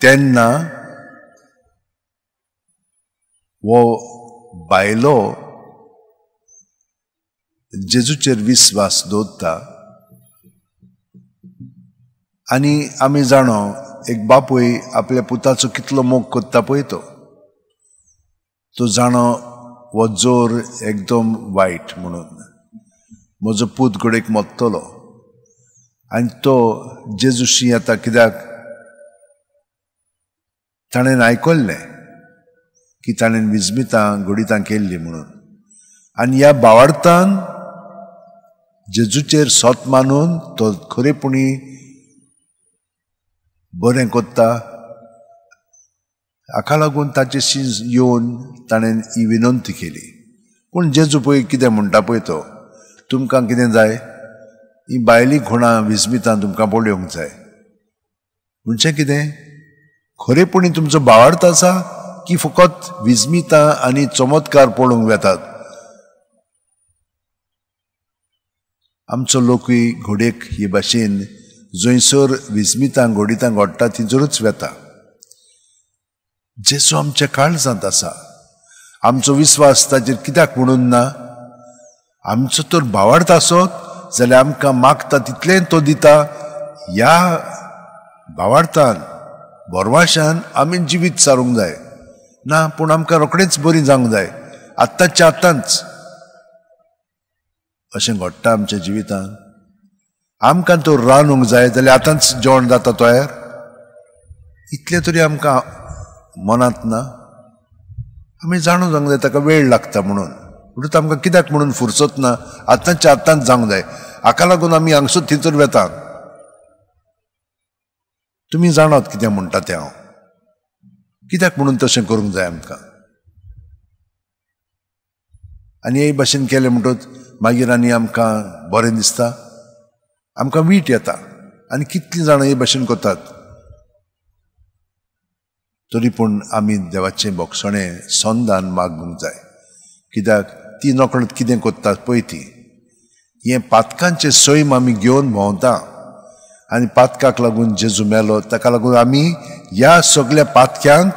तेन्ना वो बायलो जेजूचेर विस्वास दवरता आनी आमी जाणो एक बापूय आपल्या पुताचो कितलो मोग करता पळय तो तो जाणो हो जोर एकदम वायट म्हणून म्हजो पूत घडयेक मरतलो आनी तो जेजूशी येता कित्याक ताणें आयकल्लें की ताणें विजमितां घडितां केल्ली म्हणून आनी ह्या भावार्थान जेजूचेर सोत मानून तो खरेपणी बरें करता. हाका लागून ताचेशी येवन ताणें ही विनंती केली. पूण जेजू पळय कितें म्हणटा पळय तो, तुमकां कितें जाय? ही बायली खुणां विस्मितां तुमकां पळोवंक जाय. म्हणजे कितें खरेपणी तुमचो भावार्थ आसा की फकत विस्मितां आनी चमत्कार पळोवंक वेतात? आमचो लोकूय घोडेक हे भाशेन जंयसर विस्मितां घोडितां घडटा थंयसरूच वेता. जेजू आमच्या काळजांत आसा. आमचो विस्वास ताचेर कित्याक म्हणून ना? आमचो तर भावार्थ आसत जाल्यार आमकां मागता तितलें तो दिता. ह्या भावार्थान भरवाशान आमी जिवीत सारूंक जाय ना, पूण आमकां रोखडेंच बरी जावंक जाय आत्ताच्या आत्तांच. अशें घडटा आमच्या जिवितांत. आमकां तो रांदूंक जाय जाल्यार आतांच जेवण जाता तयार, इतलें तरी आमकां मनांत ना. आमी जाणून जावंक जाय ताका वेळ लागता म्हणून, म्हणून आमकां कित्याक म्हणून फुरसत ना, आतांच्या आतांच जावंक जाय. हाका लागून आमी हांगसर थंयसर वेता. तुमी जाणात कितें म्हणटा तें हांव, कित्याक म्हणून तशें करूंक जाय आमकां. आनी हे भाशेन केलें म्हणटच मागीर आनी आमकां बरें दिसता, आमकां वीट येता. आनी कितलीं जाणां हे भाशेन करतात. तरी पूण आमी देवाचें बोगसणें संदान मागूंक जाय, कित्याक ती नकळत कितें करतात पळय ती. हें पातकांचें सैम आमी घेवन भोंवता आनी पातकाक लागून जेजू मेलो. ताका लागून आमी ह्या सगळ्या पातक्यांक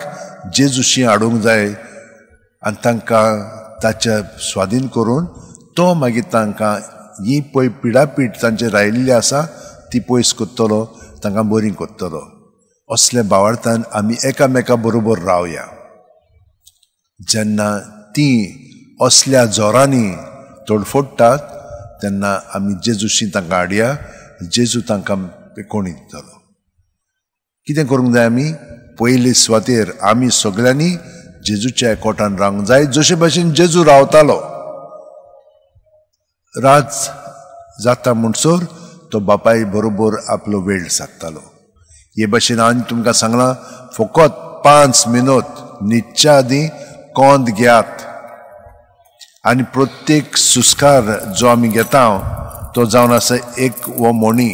जेजूशी हाडूंक जाय आनी तांकां ताच्या स्वाधीन करून तो मागीर तांकां ही पळय पिडापीड तांचेर रायिल्ली आसा ती पयस करतलो, तांकां बरी करतलो. असल्या भावार्थान आमी एकामेका बरोबर रावया. जेन्ना ती असल्या जोरांनी तोडफोडटात तेन्ना आमी जेजूशी तांकां हाडया, जेजू तांकां पेकोणी दितलो. कितें करूंक जाय आमी? पयले सुवातेर आमी सगळ्यांनी जेजूच्या एकवटान रावंक जाय, जशे भाशेन जेजू रावतालो. रात जाता म्हणसर तो बापाय बरोबर आपलो वेळ सादतालो. हे भाशेन हांवें तुमकां सांगलां, फकत 5 मिनट न्हिदच्या आदीं कोंद घेयात आनी प्रत्येक सुस्कार जो आमी घेता तो जावन आसा एक हो मोणी.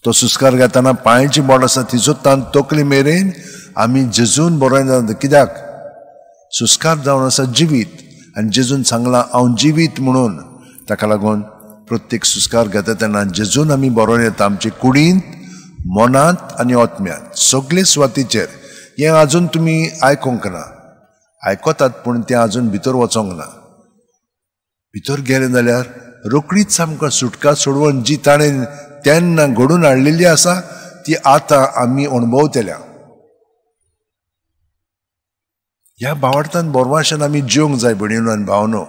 तो सुस्कार घेतना पांयची बोट आसा तिचो तान तकली मेरेन आमी जेजून बरोवन जाता. कित्याक सुस्कार जावन आसा जिवीत आनी जेजून सांगलां हांव जिवीत म्हणून. ताका लागून प्रत्येक सुस्कार घेता तेन्ना जेजून आमी बरोवन येता आमचे कुडींत, मनांत आनी आत्म्यांत, सगळे सुवातीचेर. हें आजून तुमी आयकूंक ना, आयकतात पूण तें आजून भितर वचोंक ना. भितर गेलें जाल्यार रोखडीच आमकां सुटका सोडोवन जी ताणें तेन्ना घडून हाडलेली आसा ती आतां आमी अणभवतल्या. ह्या भावार्थान बोरवाशान आमी जिवंक जाय भयणीनो आनी भावनो,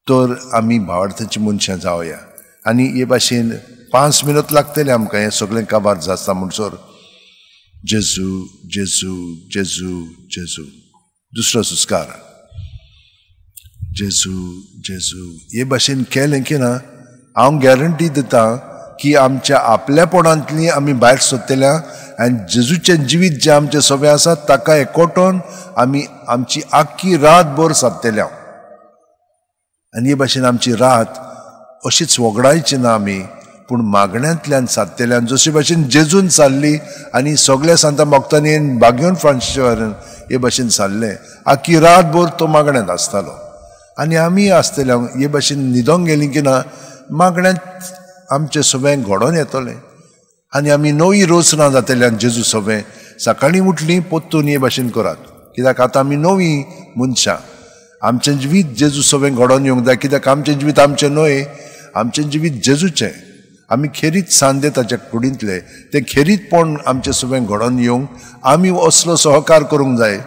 तर आमी भावार्थाची मनशां जावया. आनी हे भाशेन 5 मिनट लागतले आमकां हें सगळें काबार जाता म्हणसर. जेजू जेजू जेजू जेजू. दुसरो सुस्कार जेजू जेजू. हे भाशेन केलें की ना, हांव गॅरंटी दिता की आमच्या आपल्यापणांतली आमी भायर सोदतल्या आनी जेजूचें जिवीत जें आमचें सगळें आसा ताका एकवटोन आमी आमची आख्खी रातभर सादतल्या. आनी हे भाशेन आमची रात अशीच वगडायची ना आमी, पूण मागण्यांतल्यान सादतल्यान जशे भाशेन जेजून सारली आनी सगळ्या सांता भक्तांनी बागेवन फ्रांसिस्कान हे भाशेन सारलें. आख्खी रातभर तो मागण्यांत आसतालो आनी आमी आसतले. हे भाशेन न्हिदोंक गेली की ना, मागण्यांत आमचें सगळें घडोवन येतलें. आनी आमी नवी रचना जातल्यान जेजू सवें सकाळीं उठलीं पोत्तून हे भाशेन करात, कित्याक आतां आमी नवी मनशां. आमचें जिवीत जेजू सवें घडोवन येवंक जाय, कित्याक आमचें जिवीत आमचें न्हय, आमचें जिवीत जेजूचें. आमी खेरीत सांदे ताच्या कुडींतले, तें खेरीतपण आमचें सवें घडोवन येवंक आमी असलो सहकार करूंक जाय.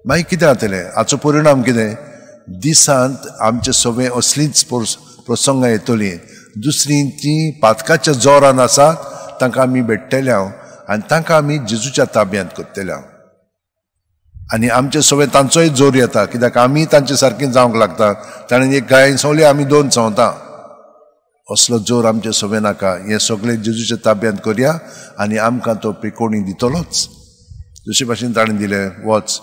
मागीर कितें जातलें, हाचो परिणाम कितें? दिसांत आमचे सवें असलींच प्रसंगां येतलीं. दुसरीं तीं पातकाच्या जोरान आसा तांकां आमी भेट्टले हांव आनी तांकां आमी जेजूच्या ताब्यांत करतले हांव. आनी आमचे सवें तांचोय जोर येता, कित्याक आमी तांचे सारकीं जावंक लागता. ताणें एक गाय संवली, आमी दोन संवता. असलो जोर आमचे सवें नाका. हें सगळें जेजूच्या ताब्यांत करया आनी आमकां तो पिकोणी दितलोच. जशे भाशेन ताणें दिलें, वच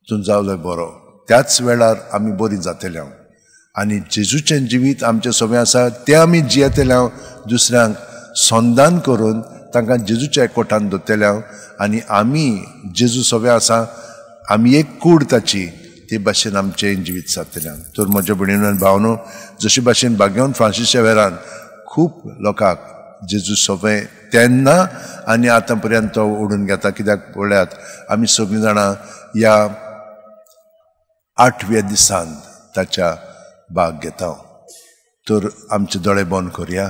तूं जावलो बरो, त्याच वेळार आमी बरीं जातले हांव. आनी जेजूचें जिवीत आमचें सवें आसा तें आमी जियेतले हांव, दुसऱ्यांक संदान करून तांकां जेजूच्या एकवटान दवरतले हांव. आनी आमी जेजू सवें आसा, आमी एक कूड ताची, ते भाशेन आमचें जिवीत सारतलें. तर म्हज्या भयणीन आनी भावनो, जशे भाशेन भाग्यवंत फ्रांसीस शेवेरान खूब लोकांक जेजू सवें तेन्ना आनी आतां पर्यंत तो ओडून घेता, कित्याक पळयात आमी सगळीं जाणां ह्या आठव्या दिसान ताच्या भाग घेता. तर आमचे दोळे बंद करया.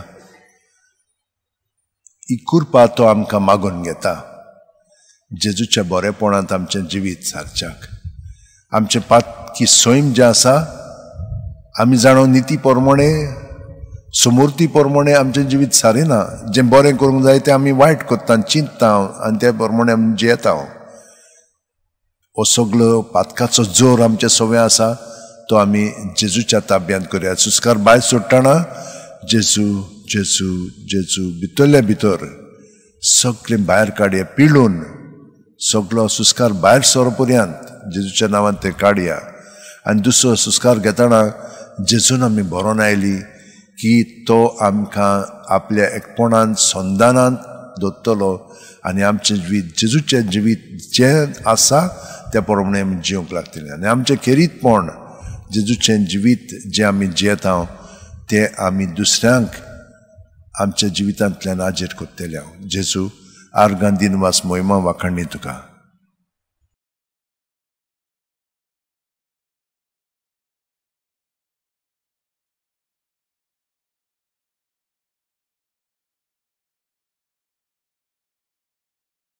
ही कृपा तो आमकां मागून घेता जेजूच्या बरेपणांत आमचें जिवीत सारच्याक. आमचें पातकी सैम जें आसा आमी जाणो निती प्रमाणे समूर्ती प्रमाणे आमचें जिवीत सारिना. जें बरें करूंक जाय तें आमी वायट करता, चिंतता आनी त्या प्रमाणे आमी जियेता. हो सगळो पातकाचो जोर आमचे सवें आसा तो आमी जेजूच्या ताब्यांत करया. सुस्कार भायर सोडटना जेजू जेजू जेजू भितरल्या भितर सगळें भायर काडया, पिळून सगळो सुस्कार भायर सर पर्यंत जेजूच्या नांवान तें काडया. आनी दुसरो सुस्कार घेतना जेजून आमी बरोवन आयली की तो आमकां आपल्या एकपणान संदानांत दवरतलो आनी आमचें जिवीत जेजूचें जिवीत जें आसा त्या प्रमाणे आमी जिवंक लागतलें. आनी आमचें खेरीतपण जेजूचें जिवीत जें आमी जियेता तें आमी दुसऱ्यांक आमच्या जिवितांतल्यान आजेर करतले. हांव जेजू आर्गां दिनवास मोहिमा वाखाणणी तुका.